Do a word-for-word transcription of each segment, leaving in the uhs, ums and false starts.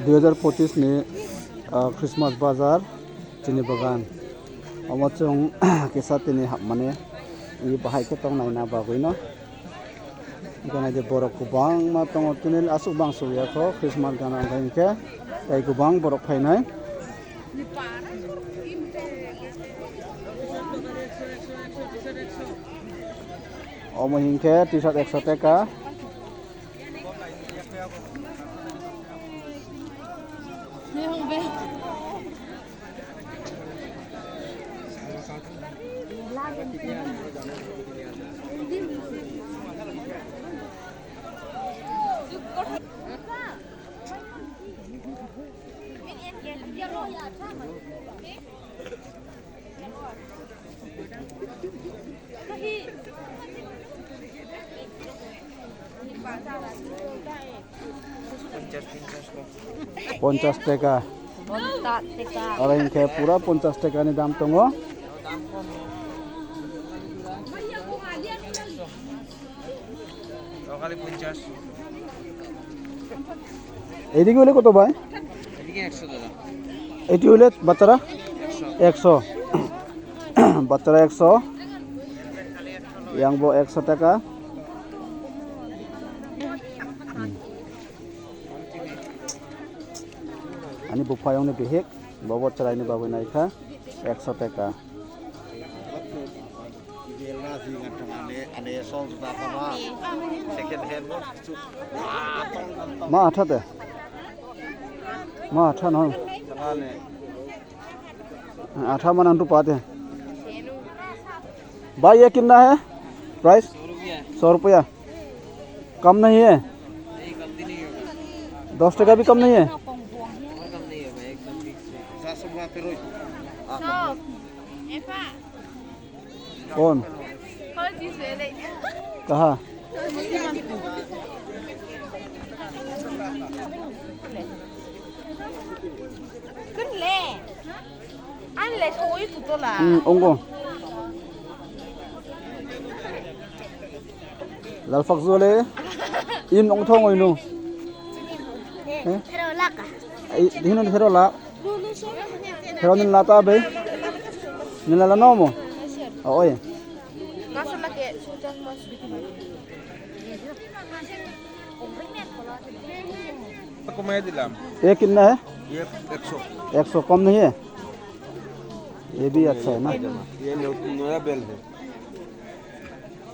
Dui hajar pochis ni, ah, Christmas bazar chini bagan. Omo chwng kisa tini hapmani, i bahai khe tong naina bagwi no. Gana je borok kwbangma tongo, tini aswk bang sugya kho Christmas gana wngkha hinkhe, tei kwbang borok phainai. Omo hinkhe T-shirt ekso teka. Ponchas teka. Ponchas teka. Aro hinkhe pura ponchas teka ni dam tongo. Tokali ponchas. Eidike hoile koto bhai? Eidike ekso dada. Eti hoile bachara? Ekso. Ekso. Bachara ekso. Yang bo ekso taka. Hmm. Ani buphayungni bihik, bobo chwraini bagwi naikha ekso taka. Ma atha de. Ma atha no. Atha mana rupa de. भाई, ये कितना है प्राइस? सौ रुपया। कम नहीं है? दस टका भी कम नहीं है? कौन? कहाँ? Hmm, ongko. Lalphak jole. In ong thong oinu. Eh? Hino thero la. Thero nila ta be. Nila la nomo. Oi. कमाई दिलाम। ये कितना है? ये एक सौ। एक सौ कम नहीं है? ये भी अच्छा है ना? ये नया बेल है।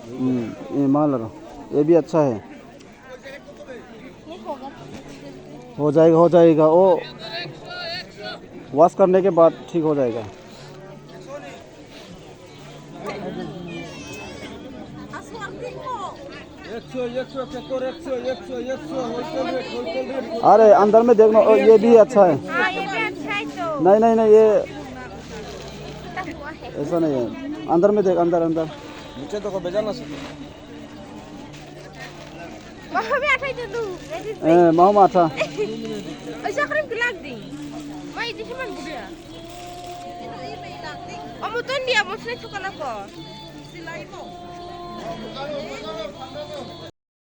हम्म, ये माल रो। ये भी अच्छा है। हो जाएगा, हो जाएगा। वो वॉश करने के बाद ठीक हो जाएगा। अरे अंदर में देखना, ओ, ये भी अच्छा है। हाँ, ये भी अच्छा है तो। नहीं, नहीं, नहीं, ये ऐसा नहीं है। अंदर में देख, अंदर, अंदर। नीचे तो कोई बेजा ना सके। Maha be athai de lu. Eh, maha ma atha. Oi, sakrim kelak di. Mai di cuman gede ya. Omo ton dia, omo sini suka lako.